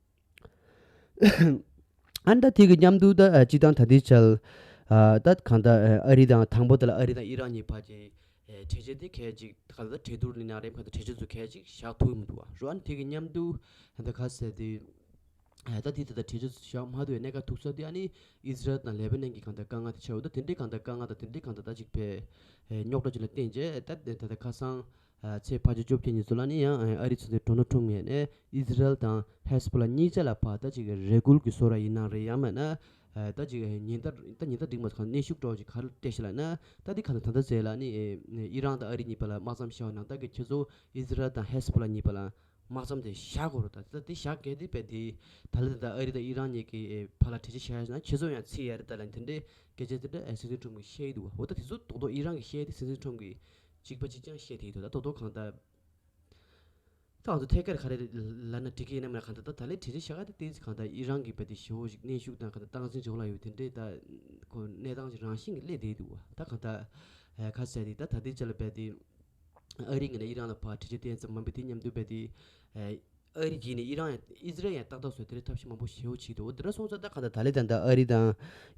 ཨ་ནི་ད་དེ་གི་མཉམ་དུ་ད་ཨ་སྤྱིར་བཏང་ད་ལྟའི་ཆར་ཨ་ད་གང་ལྟར་ཨ་རི་དང་དང་པོ་དེ་ལ་ཨ་རི་དང་ཨི་རན་གཉིས་བར་གྱི་ཨེ་གྲོས་ཆོད་དེ་གལ་ཅིག་གང་ལྟར་གྲོས་བསྡུར་ལས་ན་རེམ་གང་ལྟར་གྲོས་ཆོད་ཚོ་གལ་ཅིག་བཞག་ཐུབ་ཀྱི་མི་འདུག་བ་རོ། ཨ་ནི་དེ་གི་མཉམ་དུ་ད་ག་ཟེར་དེ་ཨ་ད་དེ་ད་ལྟ་གྲོས་ཆོད་ཚོ་བཞག་མ་ཐུབ་པའི་གནད་འགག་ཐུག་ས་དེ་ཨ་ནི་ཨི་ཟི་རལ་དང་ལེ་བྷ་ནན་གྱི་གང་ལྟར་དཀའ་ངལ་དེ་ཆགས་ཡོད། ད་དེ་འདྲའི་གང་ལྟར་དཀའ་ངལ་དང་དེ་འདྲའི་གང་ལྟར་ད་ཅིག་པའི་ཨེ་རྙོག་དྲ་ཅིག་ལ་བརྟེན་བྱས་ད་ད་ད་ཁ་སང་། ཨ་ཚེས་ཕལ་ཆེར་བཅོ་བརྒྱད་ཉིན་ཚོ་ལ་ནི་ཡང་ཨ་རིའི་སྲིད་འཛིན་ཌོ་ནལ་ཊམ་ངོས་ནས་ཨི་ཟི་རལ་དང་ཧེ་སི་བྷོ་ལ་གཉིས་ཆ་ལ་ཕར་ད་ཅིག་རེ་སྐུལ་གྱི་བཟོ་འདྲ་ཡིན་ན་རེད། ཡང་མིན་ན་ཨ་ད་ཅིག་ཉེན་བརྡ་ད་ཉེན་བརྡ་འགྲིག་མ་སོང་། གནོན་ཤུགས་འདྲ་བོ་ཅིག་ག་རེ་སྤྲད་ཤག་ལབ་ན། ད་འདི་ག་ལ་ད་ལྟ་ཟེར་ལ་ནི་ཨི་རན་དང་ཨ་རི་གཉིས་བར་ལ་དམག་མཚམས་བཞག་ནང་ད་གི་ཁྱེད་ཚོ་ཨི་ཟི་རལ་དང་ཧེ་སི་བྷོ་ལ་གཉིས་བར་ལ་དམག་མཚམས་དེ་བཞག་དགོས་རེད། ད་ད་དེ་བཞག་གལ་ཏེ་རྦད་དེ་ད་ལྟ་ད་ཨ་རི་དང་ཨི་རན་གཉིས་ཀྱི་བར་ལ་གྲོས་ཆོད་བཞག་ཡོད་ན་ཁྱེད་ཚོ་ཡང་ཚིག་ཡ་རེད་ད་ལབ་དེ་འདྲའི་སྐད་ཆ་དེ་འདྲ་ཨ་སྲིད་འཛིན་ཊམ་གྱིས་བཤད་ཀྱི་འདུག་བ། འོ་ད་དེ་ཚོ་རྡོག་རྡོག་ཨི་རན་གྱིས་བཤད་དེ་སྲིད་འཛིན་ཊམ་གྱིས་གཅིག་པ་གཅིག་རྐྱང་བཤད་དེ་འདུག་ད་རྡོག་རྡོག་གང་ལྟར་ད་ང་ཚོ་ཐད་ཀར་ག་རེ་ལབ་ན་འགྲིག་གི་ཡིན་ན་མིན་ན་གང་ལྟར་ད་ད་ལན་གྲོས་ཆོད་བཞག་ག་དེ་ཏོག་ཙམ་གང་ལྟར་ཨི་རན་གྱིས་རྦད་དེ་ཞེ་པོ་ཞིག་གནོན་ཤུགས་དང་གང་ལྟར་སྟངས་འཛིན་བྱེད་དགོས་ལ་ཡོད་དེ་འདྲའི་ད་ཁོ་གནས་སྟངས་ཤིག་རང་བཞིན་གྱིས་སླེབས་བསྡད་འདུག་བ། ད་གང་ལྟར་ཨ་ག་ཟེར་དེ་ད་ད་ལྟའི་ཆ་ལ་རྦད་དེ་ཨ་རི་ངོས་ནས་ཨི་རན་ལ་ཕར་གྲོས་ཆོད་བཏོན་ཙམ་མིན་པ་དེ་མཉམ་དུ་རྦད་དེ་ཨ་ཨ་རི་གིས་ནི་ཨི་རན་ཡང་ཨི་ཟི་རལ་ཡང་ཏག་ཏག་བཟོས་དེ་འདྲའི་ཐབས་ཤེས་མང་པོ་ཞེ་པོ་བྱེད་འདུག་འོ་དེ་འདྲ་སོང་ཙང་ད་གང་ལྟར་ད་ལན་ད་ལྟ་ཨ་རི་དང་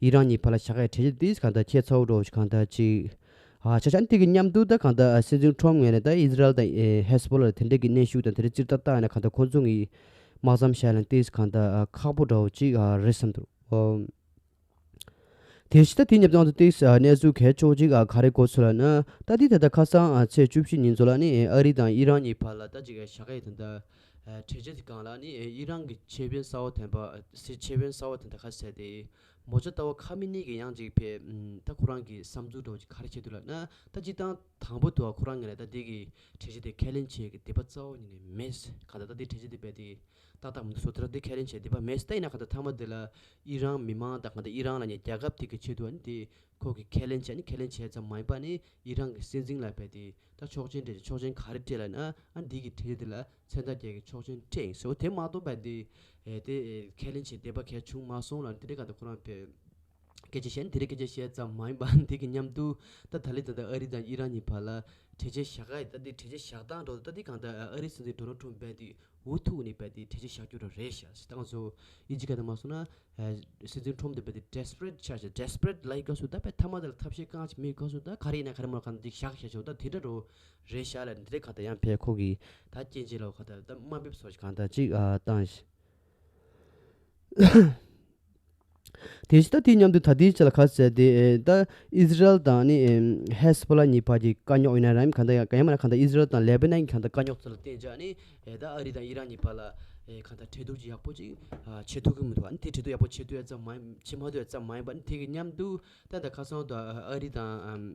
ཨི་རན་གཉིས་བར་ལ་བཞག་ཡ་གྲོས་ཆོད་དེ་གང་ལྟར་ཁྱད་མཚར་པོ་འདྲ་བོ་ཞིག་གང་ལྟར་ཅིག་ཨ་ཆ་ཆ་ནི་དེ་གི་མཉམ་དུ་ད་གང་ལྟར་ཨ་སྲིད་འཛིན་ཊམ་ངོས་ནས་ད་ཨི་ཟི་རལ་དང་ཨེ་ཧེ་སི་བྷོ་ལ་ལ་དེ་འདྲ་གི་གནོན་ཤུགས་དང་དེ་འདྲ་སྤྱིར་བཏང་བཏང་ཡ་ན་གང་ལྟར་ཁོང་ཚོ་གི་དམག་མཚམས་བཞག་ཡ་ལ་ཏོག་ཙམ་གང་ལྟར་ཨ་ཁག་པོ་འདྲ་བོ་ཅིག་ཨ་རེད་བསམ་འདུག་ཨོ། དེ་བཞིན་ད་དེ་མཉམ་དུ་ང་ཚོ་ཏོག་ཙམ་གནས་ཚུལ་གལ་ཆེ་བོ་ཅིག་ག་རེ་གོ་ཚུལ་ལབ་ན། ད་དེ་ད་ལྟ་ཁ་སང་ཚེས་བཅུ་བཞི་ཉིན་ཚོ་ལ་ནི་ཨ་རི་དང་ཨི་རན་གཉིས་བར་ལ་ད་ཅིག་བཞག་ཡ་ད་ལྟ་གྲོས་ཆོད་དེ་སྒང་ལ་ནི་ཨི་རན་གྱི་ཆེད་དཔོན་གསར་པ་ཐོན་པ་ཆེད་དཔོན་གསར་པ་ཐོན་ད་ག་ཟེར་དེ་མོ་ཅ་ཏ་བ་ཁ་མི་ནི་གི་ཡང་ཅིག་ཕེ་ད་ཁོ་རང་གི་བསམ་ཚུལ་འདྲ་བོ་ཅིག་ག་རེ་བྱེད་འདུག་ལབ་ན། ད་སྤྱིར་བཏང་དང་པོ་དུ་ཁོ་རང་ངོས་ནས་ད་དེ་གི་གྲོས་ཆོད་དེ་ཁས་ལེན་བྱེད་ཀྱི་འདོད་པ་རྩ་བ་ཉིད་ནས་མེད། ག་ད་ད་དེ་གྲོས་ཆོད་དེ་རྦད་དེ། ཏག་ཏག་མི་འདུག་བཟོ་དེ་ར་དེ་ཁས་ལེན་བྱས་བསྡད་པ་མེད། ད་ཡིན་ན་ག་ད་མཐའ་མ་དེ་ལ་ཨི་རན་མི་མང་དང་ག་ད་ཨི་རན་ལབ་མཁན་རྒྱལ་ཁབ་དེ་གི་ཆེད་དུ་ཨ་ནི་དེ་ཁོ་གི་ཁས་ལེན་བྱས་ནི་ཁས་ལེན་བྱས་ཙམ་མ་ཡིན་པ་ནི་ཨི་རན་གི་སྲིད་འཛིན་ལ་རྦད་དེ་ད་ཆོག་མཆན་སྤྲད་ཆོག་མཆན་ག་རེ་སྤྲད་ལབ་ན་ཨ་ནི་དེ་གི་གྲས་དེ་ལ་མཚན་རྟགས་རྒྱག་གི་ཆོག་མཆན་སྤྲད་ཡིན་ཟེར་བ་དེ་མ་གཏོགས་རྦད་དེ་ཨེ་དེ་ཨེ་ཁས་ལེན་བྱས་བསྡད་པ་གལ་བྱུང་མ་སོང་ལབ་ནི་དེ་འདྲའི་ག་ད་ཁོ་རང་ཕེ། སྐད་ཆ་བཤད་ན་དེ་རིང་སྐད་ཆ་བཤད་ཙམ་མ་ཡིན་པ་དེ་གི་མཉམ་དུ་ད་ད་ལི་ད་ལྟ་ཨ་རི་དང་ཨི་རན་གཉིས་བར་ལ་གྲོས་ཆོད་བཞག་ག་ཡི་ད་དེ་གྲོས་ཆོད་བཞག་སྟངས་འགྲོ་ད་དེ་གང་ལྟར་ཨ་རི་སྲིད་འཛིན་ཌོ་ནལ་ཊམ་རྦད་དེ་འུ་ཐུག་ནས་རྦད་དེ་གྲོས་ཆོད་བཞག་རྒྱུ་ར་རེད་ཤག་ཟེར་ད་ང་ཚོ་ཨི་ཇི་ག་ད་མ་སོང་ན་སྲིད་འཛིན་ཊམ་དེ་རྦད་དེ་ཌེ་སི་པ་རེ་ཊི་ཆགས་ཤག་ཌེ་སི་པ་རེ་ཊི་ལབ་དགོས་སུ་ད་རྦད་ཐ་མ་དེ་ལ་ཐབས་ཤེས་གང་ཅི་མེད་དགོས་སུ་ད་ག་རེ་ཡིན་ན་ག་རེ་མ་གང་དེ་བཞག་བཞག་ཆོག་ད་དེ་འདྲ་རོ་རེད་ཤག་ལ་འདི་རེད་གང་ལྟར་ཡང་ཕེ་ཁོ་གི་ད་སྐྱོན་ཆ་ལ་གང་ལྟར་ད་དམའ་འབེབས་སོགས་ཤིག་གང་ལྟར་ཅིག་ཨ་བཏང་ཤག་དེ་བཞིན་ད་དེའི་མཉམ་དུ་ད་ལྟའི་ཆ་ལ་ག་ཟེར་ཏེ་ད་ཨི་ཟི་རལ་དང་ནི་ཧེ་སི་བྷོ་ལ་གཉིས་བར་གྱི་དཀའ་རྙོག་ཡིན་ན་རམ་གང་ལྟར་ཡང་གང་ཡང་མིན་ན་གང་ལྟར་ཨི་ཟི་རལ་དང་ལེ་བྷ་ནན་གྱི་གང་ལྟར་དཀའ་རྙོག་ཚོ་ལ་བརྟེན་བྱས་ནི་ད་ཨ་རི་དང་ཨི་རན་གཉིས་བར་ལ་གང་ལྟར་གྲོས་བསྡུར་གྱི་ཡག་པོ་ཅིག་བྱེད་ཐུབ་ཀྱི་མི་འདུག་ཨ་ནི་དེ་གྲོས་བསྡུར་ཡག་པོ་བྱེད་ཐུབ་ཡ་ཙམ་མ་ཡིན་བྱེད་མ་ཐུབ་ཡ་ཙམ་མ་ཡིན་པ་ནི་དེ་གི་མཉམ་དུ་ད་ད་ཁ་སང་ད་ཨ་རི་དང་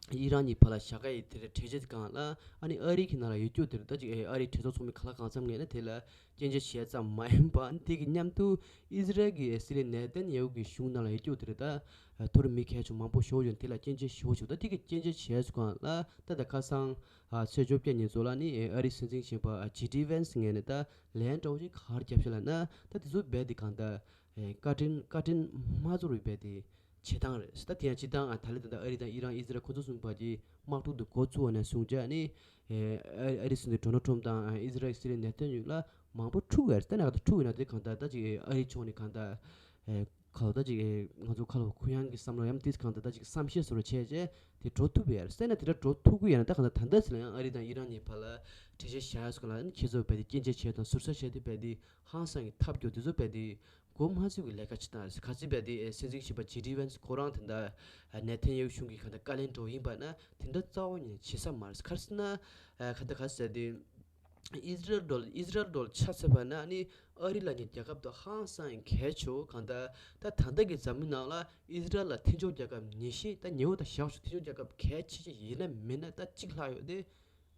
ཨི་རན་གཉིས་བར་ལ་བཞག་ག་ཡི་དེ་རེད་གྲོས་ཆོད་སྒང་ལ་ཨ་ནི་ཨ་རི་གི་ནང་ལ་ཡོད་རྒྱུ་དེ་རེད་ད་ཅིག་ཨ་རིའི་གྲོས་ཚོགས་ཚོགས་མི་ག་ལ་གང་འཚམ་ངེས་ན་དེ་ལ་སྐྱོན་བརྗོད་བྱས་ཙམ་མ་ཡིན་པ་ཨ་ནི་དེ་གི་མཉམ་དུ་ཨི་ཟི་རལ་གྱི་སྲིད་བློན་ནེ་ཐན་ཡ་ཧུ་གི་གཞུང་ནང་ལ་ཡོད་རྒྱུ་དེ་རེད་ད་མཐོ་རིམ་མི་གལ་ཆུང་མང་པོ་ཞོག་ཡོད་དེ་ལ་སྐྱོན་བརྗོད་ཞུ་བ་ཞུ་ད་དེ་གི་སྐྱོན་བརྗོད་བྱས་སྒང་ལ་ད་ད་ཁ་སང་ཚེས་བཅོ་བརྒྱད་ཉིན་ཚོ་ལ་ནི་ཨ་རིའི་སྲིད་འཛིན་གཞོན་པ་ཇེ་ཌི་ཝན་སི་ངོས་ནས་ད་ལན་འདྲ་བོ་ཞིག་ག་རེ་བརྒྱབ་ཤག་ལབ་ན་ད་དེ་ཚོ་རྦད་དེ་གང་ལྟར་བཀའ་དྲིན་བཀའ་དྲིན་མ་ཚོར་བའི་རྦད་དེ། བྱེད་སྟངས་རེད། ད་དེ་ཡང་སྤྱིར་བཏང་ཨ་ད་ལི་ད་ལྟ་ཨ་རི་དང་ཨི་རན་ཨི་ཟི་རལ་ཁོ་ཚོ་གསུམ་བར་གྱི་དམག་འཁྲུག་འདི་འགོ་ཚུགས་པ་ནས་བཟུང་བྱས་ནི་ཨ་རི་སྲིད་འཛིན་ཌོ་ནལ་ཊམ་དང་ཨི་ཟི་རལ་སྲིད་བློན་ནེ་ཐན་ཡ་ཧུ་ལ་མང་པོ་འཁྲུག་ཡོད་རེད། ད་ནང་ད་འཁྲུག་ཡོད་ན་དེ་གང་ལྟར་ད་ཅིག་ཨ་རི་ཕྱོགས་ནས་གང་ལྟར་ཁ་ལོ་ད་ཅིག་ང་ཚོ་ཁ་ལོ་ཁོ་རང་གི་བསམ་བློ་ཡང་དེ་གང་ལྟར་ད་ཅིག་བསམ་ཤེས་བཟོ་འདྲ་བྱས་བྱས་དེ་འགྲོ་ཐུབ་ཡོད་རེད། སེ་ན་དེ་འདྲ་འགྲོ་ཐུབ་ཀྱི་ཡོད་ན་ད་གང་ལྟར་ད་ལྟ་ཟེར་ན་ཡང་ཨ་རི་དང་ཨི་རན་གཉིས་བར་ལ་གྲོས་ཆོད་བཞག་ཡ་སོགས་ལ་ཁྱེད་ཚོ་རྦད་དེ་སྐྱོན་བརྗོད་བྱས་དང་ཟུར་ཟ་བྱས་ཏེ་རྦད་དེ་ཧང་སང་གི་ཐབས་སྐྱོ་དེ་ཚོ་རྦད་དེ། འགོ་མ་ཚུགས་ཀྱི་ལས་ཀ་བྱེད་སྟངས་རེད། ག་ཚོད་རྦད་དེ་སྲིད་འཛིན་གཞོན་པ་ཇེ་ཌི་ཝན་སི་ཁོ་རང་དེ་འདྲ་ནེ་ཐན་ཡ་ཧུ་གཞུང་གི་ག་འདྲ་བཀའ་བློན་འགྲོ་ཡིན་པ་ན་དེ་འདྲ་རྩ་བ་ཉིད་ནས་བྱེད་ས་མ་རེད། ག་རེ་ཟེར་ན་ག་འདྲ་ག་ཟེར་དེ་ ཨི་ཟི་རལ་འགྲོ་ལ་ཨི་ཟི་རལ་འགྲོ་ལ་ཆ་མཚོན་པ་ན་ནི་ཨ་རི་ལབ་མཁན་རྒྱལ་ཁབ་དེ་ཧང་སང་གལ་ཆེ་བོ། གང་ལྟར་ད་ད་ལྟ་གི་འཛམ་གླིང་ནང་ལ་ཨི་ཟི་རལ་ལ་མཐུན་ཕྱོགས་རྒྱལ་ཁབ་ཉེ་ཤོས། ད་ཉེ་བོ་དང་ཞག་ཞུ་མཐུན་ཕྱོགས་རྒྱལ་ཁབ་གལ་ཆེ་ཤོས་ཡིན་ན་མིན་ན་ད་གཅིག་ལྷག་ཡོད་དེ།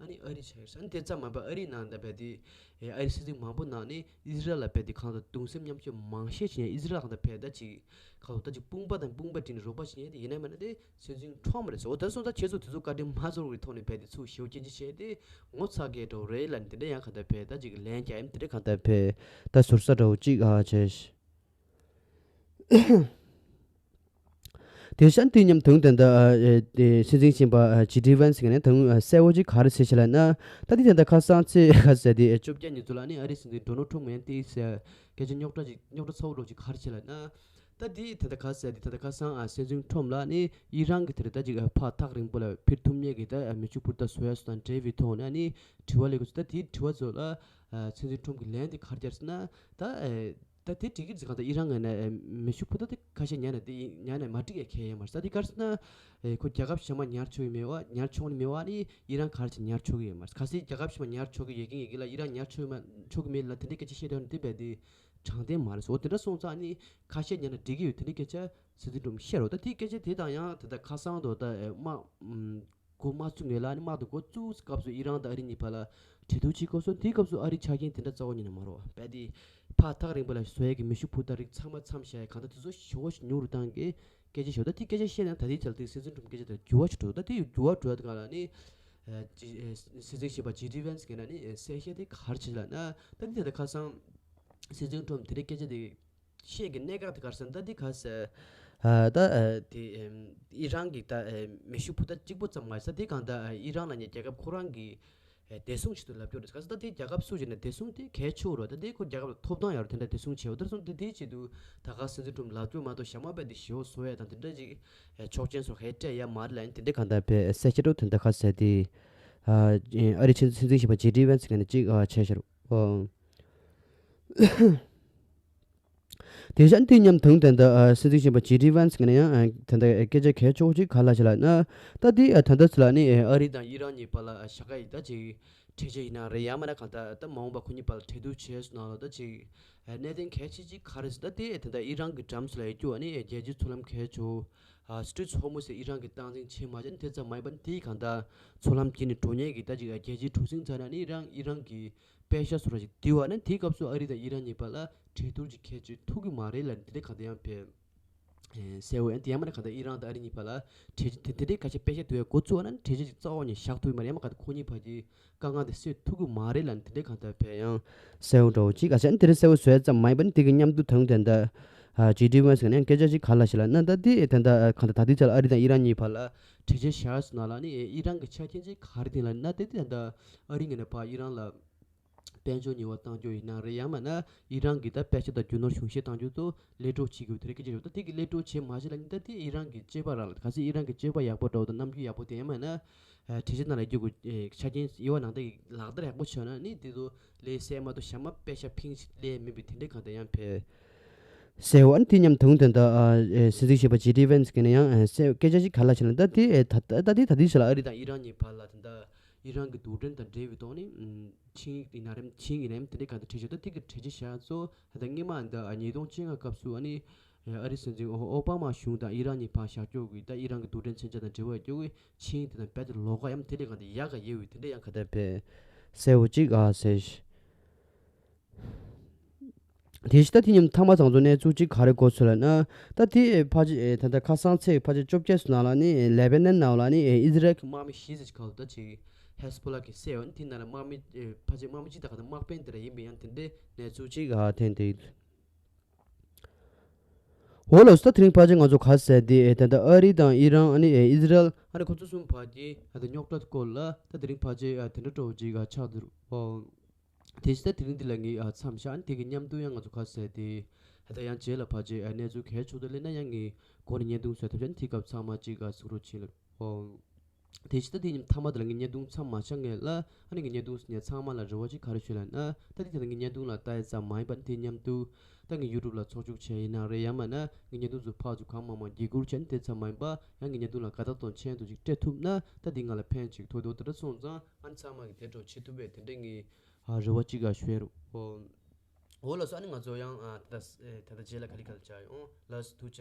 ཨ་ནི་ཨ་རི་ཆགས་ཡོད་ས། ཨ་ནི་དེ་ཙམ་མ་ཡིན་པར་ཨ་རིའི་ནང་ད་རྦད་དེ་ཨ་རི་སྲིད་འཛིན་མང་པོ་ནང་ནས་ཨི་ཟི་རལ་ལ་རྦད་དེ་གང་ལྟར་གདུང་སེམས་མཉམ་སྐྱེད་མང་ཤས་བྱེད་མཁན། ཨི་ཟི་རལ་གང་ལྟར་རྦད་ད་ཅིག་གང་ལྟར་ཅིག་དཔུང་པ་དང་དཔུང་པ་བསྒྲིགས་ནས་རོགས་པ་བྱེད་མཁན་དེ་ཡིན་ན་མིན་ན་དེ་སྲིད་འཛིན་ཁྲོམ་རེད་ཟེར། འོ་དེ་སོང་ཙང་ཁྱེད་ཚོ་དེ་ཚོ་བཀའ་དྲིན་མ་ཚོར་བའི་ཐོག་ནས་རྦད་དེ་ཚུར་ཞེ་པོ་སྐྱོན་བརྗོད་བྱས་ཏེ་ངོ་ཚ་གི་འགྲོ་རེད་ལབ་ནས་དེ་འདྲ་ཡང་གང་ལྟར་རྦད་ད་ཅིག་ལན་རྒྱག་ཡ་དེ་འདྲ་གང་ལྟར་རྦད་ད་ཟུར་ཟ་འདྲ་བོ་ཅིག་ཨ་བྱས། དེ་བཞིན་དུས་མཉམ་དུ་ད་ལྟ་ཨ་ཨེ་དེ་སྲིད་འཛིན་གཞོན་པ་ཨ་ཇེ་ཌི་ཝན་སི་ངས་ནི་ད་དུང་ཨ་གསལ་བོ་ཅིག་ག་རེ་ཟེར་ཞེས་ལབ་ན། ད་དེ་ད་ལྟ་ཁ་སང་ཚེས་ག་ཟེར་དེ་བཅོ་བརྒྱད་ཉིན་ཚོ་ལ་ནི་ཨ་རིའི་སྲིད་འཛིན་ཌོ་ནལ་ཊམ་ངས་དེ་སྐད་ཆ་རྙོག་དྲ་ཅིག་རྙོག་དྲ་ཚ་བོ་འདྲ་ཅིག་ག་རེ་བྱས་ལབ་ན། ད་དེ་ད་ལྟ་ག་ཟེར་དེ་ད་ལྟ་ཁ་སང་ཨ་སྲིད་འཛིན་ཁྲོམ་ལ་ནི་ཨི་རན་གྱི་དེ་རེད་ད་ཅིག་ཨ་ཕར་ཐག་རིང་པོ་ལ་འཕུར་ཐུབ་མཁན་གྱི་ད་ཨ་མེ་ཤུགས་འཕུར་མདའ་བཟོ་ཡ་སོགས་དང་འབྲེལ་བའི་ཐོག་ནས་ནི་དྲི་བ་སླེབས་ཀྱི་འདུག་ད་དེའི་དྲི་བ་ཚོ་ལ་ཨ་སྲིད་འཛིན་ཁྲོམ་གྱི་ལན་དེ་ག་རེ་བརྒྱབ་ཟེར་ན། ད་ཨེ་ད་དེ་འགྲིག་གི་རེད་ཟེར། གང་ལྟར་ཨི་རན་ངོས་ནས་ཨེ་མེ་ཤུགས་འཕུར་མདའ་དེ་ཁ་ཤས་ཉར་ནས་དེ་ཉར་ནས་མ་འགྲིག་ཡ་ཁེལ་ཡོད་མ་རེད། ད་དེ་ག་རེ་ཟེར་ན། ཨེ་ཁོ་རྒྱལ་ཁབ་གཞན་པ་ཉར་ཆོག་གི་མེད་པ། ཉར་ཆོག་ནི་མེད་པ་ནི་ཨི་རན་ག་རེ་བྱས་ཉར་ཆོག་གི་ཡོད་མ་རེད། གལ་སྲིད་རྒྱལ་ཁབ་གཞན་པ་ཉར་ཆོག་གི་ཡོད་མཁན་ཡིན་གྱི་ལ་ཨི་རན་ཉར་ཆོག་མ་ཆོག་གི་མེད་ལ་དེ་འདྲའི་སྐད་ཆ་བཤད་དོན་དེ་རྦད་དེ་དྲང་བདེན་མ་རེད་ཟེར། འོ་དེ་འདྲ་སོང་ཙང་ནི་ཁ་ཤས་ཉར་ན་འགྲིག་གི་ཡོད་དེ་འདྲའི་སྐད་ཆ་སྲིད་འཛིན་ཁྲོམ་བཤད་རོགས། ད་དེའི་སྐད་ཆ་དེ་དང་ཡང་དེ་ལྟར་ཁ་སང་དུ་ད་ཨེ་དམག་ཨམ་འགོ་མ་བཙུགས་ནས་ལ་ནི་དམག་དེ་འགོ་བཙུགས་སྐབས་སུ་ཨི་རན་དང་ཨ་རི་གཉིས་བར་ལ་གྲོས་བསྡུར་བྱེད་སྐབས་སུ་དེའི་སྐབས་སུ་ཨ་རིའི་ཆ་རྐྱེན་དེ་འདྲ་རྩ་བ་ཉིད་ནས་མ་རེད་པ། རྦད་དེ་ཕར་ཐག་རིང་པོ་ལ་བཟོ་ཡས་ཀྱི་མེ་ཤུགས་འཕུར་མདའ་རིགས་ཚང་མ་མཚམས་བཞག་ཡས་གང་ལྟར་དེ་ཚོ་ཞེ་པོ་ཉུང་རུ་བཏང་གི་སྐད་ཆ་ཞུ། ད་དེ་སྐད་ཆ་བཤད་ན་ད་དེ་ཆ་ལ་དེ་སྲིད་འཛིན་ཁྲོམ་སྐད་ཆ་དེ་འགྱུར་བ་ཅིག་འགྲོ། ད་དེ་འགྱུར་བ་འགྲོ་ཡ་དེ་ག་ལ་ནི་ཨ་ཅི་ཨ་སྲིད་འཛིན་གཞོན་པ་ཇེ་ཌི་ཝན་སི་གིས་ན་ནི་ཨ་གསལ་བཤད་དེ་ག་རེ་བྱས་ལབ་ན། ད་དེ་ད་ལྟ་ཁ་སང་སྲིད་འཛིན་ཁྲོམ་དེ་འདྲའི་སྐད་ཆ་དེ་བཤད་ཀྱི་གནད་འགག་དེ་ག་རེ་ཟེར་ན། ད་དེ་ག་ཟེར་ཨ་ད་ཨ་དེ་ཨམ་ཨི་རན་གྱི་ད་ཨ་མེ་ཤུགས་འཕུར་མདའ་གཅིག་པོ་ཙམ་མ་ཟད་དེ་གང་ལྟར་ཨ་ཨི་རན་ལབ་མཁན་རྒྱལ་ཁབ་ཁོ་རང་གི་ཨེ་བདེ་སྲུང་ཆེད་དུ་ལབ་རྒྱུ་རེད། ག་ཟེར་ད་དེ་རྒྱལ་ཁབ་སུ་ཞིག་ནས་བདེ་སྲུང་དེ་གལ་ཆེ་བོ་རེད། ད་དེ་ཁོ་རྒྱལ་ཁབ་ལ་ཐོབ་ཐང་ཡོད་རེད། དེ་འདྲ་བདེ་སྲུང་བྱེད་འོ་དེར་སོང་དེ་དེའི་ཆེད་དུ་ད་ག་སྲིད་འཛིན་ཁྲོམ་ལབ་རྒྱུ་མ་གཏོགས་ཞྭ་དམར་རྦད་དེ་ཞེ་པོ་བཟོ་ཡ་དང་དེ་འདྲ་ཅིག་ཨེ་ཆོག་མཆན་སོགས་ཧེ་སྤྲད་ཡ་མ་རེད་ལབ་ནས་དེ་འདྲ་གང་ལྟར་བས་གསལ་བཤད་འགྲོ་དོན་དག་ག་ཟེར་དེ་ཨ་ཨ་རི་ཆེན་སྲིད་འཛིན་གཞོན་པ་ཇེ་ཌི་ཝན་སི་ལབ་ནས་ཅིག་ཨ་བྱས་ཤར་ཨོ། དེ་བཞིན་དུས་མཉམ་དུ་ད་ལྟ་ཨ་སྲིད་འཛིན་གཞོན་པ་ཇེ་ཌི་ཝན་སི་ངས་ཡང་ཨ་ད་ལྟ་སྐད་ཆ་གལ་ཆེ་བོ་ཅིག་ག་རེ་ལབ་ཤག་ལབ་ན། ད་དེ་ཨ་ད་ལྟ་ཚོ་ལ་ནི་ཨ་རི་དང་ཨི་རན་གཉིས་བར་ལ་ཨ་བཞག་ག་ཡི་ད་ཅིག་འཕྲོད་བཅད་ཡིན་ན་རེད། ཡང་མིན་ན་གང་ལྟར་ད་མ་འོངས་པ་ཁོ་གཉིས་བར་ལ་གྲོས་བསྡུར་བྱས་སོང་ན་ལ་ད་ཅིག་ཨ་གནད་དོན་གལ་ཆེ་ཅིག་ག་རེ་ཟེར། ད་དེ་ད་ལྟ་ཨི་རན་གྱི་འགྲམ་ཚོ་ལ་ཡོད་རྒྱུ་བ་ནི་རྒྱལ་སྤྱིའི་མཚོ་ལམ་གལ་ཆེ་བོ་ཨ་སི་ཊྲེཊ་ཧོར་མུ་ཛི་ཟེར་ཨི་རན་གྱིས་སྟངས་འཛིན་བྱེད་མ་བྱས་ནི་དེ་ཙམ་མ་ཡིན་པ་ནི་དེ་གང་ལྟར་མཚོ་ལམ་བརྒྱུད་ནས་འགྲོ་མཁན་གྱི་ད་ཅིག་ཨ་རྒྱལ་སྤྱིའི་གྲུ་གཟིངས་ཚོ་ན་ནི་ཨི་རན་ཨི་རན་གྱི་པད་ཤག་སོགས་ར་ཞིག་བསྡུས་པ་ན་དེའི་སྐབས་སུ་ཨ་རི་དང་ཨི་རན་གཉིས་བར་ལ་གྲོས་བསྡུར་ཅིག་གལ་ཆེ་ཐུབ་ཀྱི་མ་རེད་ལབ་ནས་དེ་འདྲའི་གང་ལྟར་ཡང་བས་གསལ་བོ། ཡང་དེ་ཡང་མ་ན་གང་ལྟར་ཨི་རན་དང་ཨ་རི་གཉིས་བར་ལ་གྲོས་ཆོད་དེ་དེ་འདྲའི་ཁ་ཤས་པད་ཤག་བསྡུ་བའི་འགོ་བཙུགས་པ་ན་གྲོས་ཆོད་ཅིག་རྩ་བ་ཉིད་བཞག་ཐུབ་ཀྱི་མ་རེད། ཡང་མ་གང་ལྟར་ཁོ་གཉིས་བར་གྱི་དཀའ་ངལ་དེ་སེལ་ཐུབ་ཀྱི་མ་རེད་ལབ་ནས་དེ་འདྲའི་གང་ལྟར་བས་ཡང་གསལ་བོ་འདྲ་བོ་ཅིག་ཨ་ཅག་དེ་འདྲའི་གསལ་བོ་བཟོས་ཙམ་མ་ཡིན་པ་ནི་དེ་གི་མཉམ་དུ་ད་དུང་དེ་འདྲ་ཇེ་ཌི་ཝན་སི་ནས་སྐད་ཆ་ཅིག་ག་རེ་ལབ་ཤག་ལབ་ན། ད་དེ་ད་ལྟ་གང་ལྟར་ད་ལྟའི་ཆ་ལ་ཨ་རི་དང་ཨི་རན་གཉིས་བར་ལ་གྲོས་ཆོད་བཞག་སོང་ན་ལ་ནི་ཨི་རན་གྱི་ཆ་རྐྱེན་ཅིག་ག་རེ་བཏིང་ལབ་ན། ད་དེ་ད་ལྟ་ཨ་རི་ངོས་ནས་ཕར་ཨི་རན་ལ་དཔལ་འབྱོར་ཉེས་པ་གཏང་རྒྱུ་ཡིན་ན་རེད། ཡང་མིན་ན་ཨི་རན་གྱི་ད་པད་ཤག་དང་རྒྱུ་ནོར་གཞུང་བཞེས་གཏང་རྒྱུ་ཚོ་ལས་འགྲོ་བྱེད་དགོས་དེ་རེད་སྐད་ཆ་ཡོད། ད་དེ་གི་ལས་འགྲོ་བྱེད་མ་བྱེད་ལ་ནི་ད་དེ་ཨི་རན་གྱི་སྤྱོད་པ་རག་ལ། གལ་སྲིད་ཨི་རན་གྱི་སྤྱོད་པ་ཡག་པོ་འདྲ་བོ་དང་རྣམ་འགྱུར་ཡག་པོ་དེ་ཡང་མིན་ན་ཨ་གྲོས་ཆོད་ནང་ལ་བསྐྱོད་དགོས། ཨེ་ཆ་རྐྱེན་ཨི་བ་ནང་ད་ལག་བསྟར་ཡག་པོ་བྱུང་ན་ནི་དེ་ཚོ་ལས་སེལ་མ་གཏོགས་ཞྭ་དམར་པད་ཤག་ཕིང་ཞིག་ལས་མེད་པའི་དེ་འདྲའི་གང་ལྟར་ཡང་བས་གསལ་བོ། ཨ་ནི་དེ་མཉམ་དུ་ད་ལྟ་ཨ་ཨེ་སྲིད་འཛིན་གཞོན་པ་ཇེ་ཌི་ཝན་སི་གིས་ནི་ཡང་ཨ་གསལ་སྐད་ཆ་ཞིག་ག་རེ་ལབ་ཤག་ལབ་ན། ད་དེ་ཨེ་ད་ད་དེ་ད་དེའི་ཆ་ལ་ཨ་རི་དང་ཨི་རན་གཉིས་བར་ལ་ད་ལྟ་ཨི་རན་གྱི་རྡུལ་ཕྲན་དང་འབྲེལ་བའི་ཐོག་ནས་ཨམ་ཆིངས་ཡིག་ཡིན་ན་རེད། ཆིངས་ཡིན་ན་རེད། དེ་འདྲའི་གང་ལྟར་གྲོས་ཆོད་ད་དེ་གི་གྲོས་ཆོད་བཞག་ཚོ་ད་ལྟ་སྔོན་མ་ད་ཉིས་སྟོང་བཅོ་ལྔ་སྐབས་སུ་ཨ་ནི་ཨ་རི་སྲིད་འཛིན་ཨོ་ཨོ་བྷ་མ་གཞུང་དང་ཨི་རན་གཉིས་བར་བཞག་རྒྱུ་གི་ད་ཨི་རན་གྱི་རྡུལ་ཕྲན་མཚོན་ཆ་དང་འབྲེལ་བ་ཡོད་རྒྱུ་གི་ཆིངས་ཡིག་དེ་དང་རྦད་དེ་ལོགས་ཀ་ཡང་དེ་ལས་གང་ལྟར་ཡག་ག་ཡོད་པའི་དེ་འདྲ་ཡང་ག་ད་བས་གསལ་བོ་ཅིག་ཨ་ཟེར། དེ་བཞིན་ད་དེ་མཉམ་ཐ་མ་ཚང་ཚོ་གནས་ཚུལ་གཅིག་ག་རེ་གོ་ཚོད་ལབ་ན། ད་དེ་ཕལ་ཆེར་ད་ལྟ་ཁ་སང་ཚེས་ཕལ་ཆེར་བཅོ་བརྒྱད་སོང་ན་ལ་ནི་ལེ་བྷ་ནན་ནང་ལ་ནི་ཨི་ཟི་རལ་གྱི་དམག་མི་བཞི་ཙམ་ཅིག་ག་ད་ཅིག་ཧེ་སི་བྷོ་ལ་གིས་བསད་ཡོད། དེ་ནང་ལ་དམག་མི་ཕལ་ཆེར་དམག་མི་གཅིག་ད་ག་ད་དམག་དཔོན་དེ་འདྲ་ཡིན་པའི་ཡང་དེ་འདྲའི་གནས་ཚུལ་གཅིག་ག་ཐོན་ཏེ་ཡོད། འོ་ལགས་སོ། ད་དེ་རིང་ཕལ་ཆེར་ང་ཚོ་ག་ཟེར་དེ་ད་ལྟ་ཨ་རི་དང་ཨི་རན་ཨ་ནི་ཨི་ཟི་རལ་ཨ་ནི་ཁོ་ཚོ་གསུམ་བར་གྱི་ད་ལྟ་རྙོག་དྲ་སྐོར་ལ་ད་དེ་རིང་ཕལ་ཆེར་དེ་འདྲ་འདྲ་བོ་ཅིག་ཆགས་འདུག་ཨོ། དེ་བཞིན་ད་དེ་རིང་འདི་ལ་ངས་ཨ་མཚམས་བཞག་དེ་གི་མཉམ་དུ་ཡང་ང་ཚོ་ག་ཟེར་དེ་ད་ལྟ་ཡང་རྗེས་ལ་ཕལ་ཆེར་ཨ་གནས་ཚུལ་གལ་ཆེ་དེ་སླེབས་ན་ཡང་ངས་འགོ་ནས་བརྙན་ཐུང་བཟོས་ཐབས་བྱས་ནས་དེ་སྐབས་ཚང་མ་གཅིག་ཨ་གཟིགས་རོགས་བྱེད་ལ། ཨོ། དེ་བཞིན་ད་དེ་མཉམ་མཐའ་མ་དེ་ལ་ངས་བརྙན་ཐུང་མཚམས་མ་བཞག་སྔོན་ལ་ཨ་ནི་ངས་བརྙན་ཐུང་གཟིགས་མཁན་ཚང་མ་ལ་རེ་བ་ཅིག་ག་རེ་ཞུ་ལབ་ན། ད་དེ་ད་ལྟ་ངས་བརྙན་ཐུང་ལ་ལྟ་ཡ་ཙམ་མ་ཡིན་པ་དེ་མཉམ་དུ་ད་ངས་ཡུ་ཊུབ་ལ་ཚོགས་ཞུགས་བྱས་ཡིན་ན་རེད། ཡང་མིན་ན་ངས་བརྙན་ཐུང་ཚོ་ཕར་ཚུར་གང་མང་མང་བརྒྱུད་བསྐུར་བྱས་ནས་དེ་ཙམ་མ་ཡིན་པ་ཡང་ངས་བརྙན་ཐུང་ལ་དགའ་རྟགས་དང་མཆན་དུ་ཅིག་སྤྲད་ཐུབ་ན་ད་དེ་ང་ལ་ཕན་ཅིག་ཐོགས་འདུག་དེ་འདྲ་སོང་ཙང་ཨ་ནི་ཚང་མ་གིས་དེ་འདྲ་བྱེད་ཐུབ་པའི་དེ་འདྲ་ངས་ ཨ་རེ་བ་གཅིག་ག་ཞུ་ཡ་རུ། འོ་ལགས་སོ། ཨ་ནི་ང་ཚོ་ཡང་ཨ་ད་ལྟ་ཨེ་ད་ལྟ་རྗེས་ལ་ག་ལེ་ག་ལེ་བྱ་ཡོང་ལགས་སོ། ཐུགས་རྗེ་ཆེ།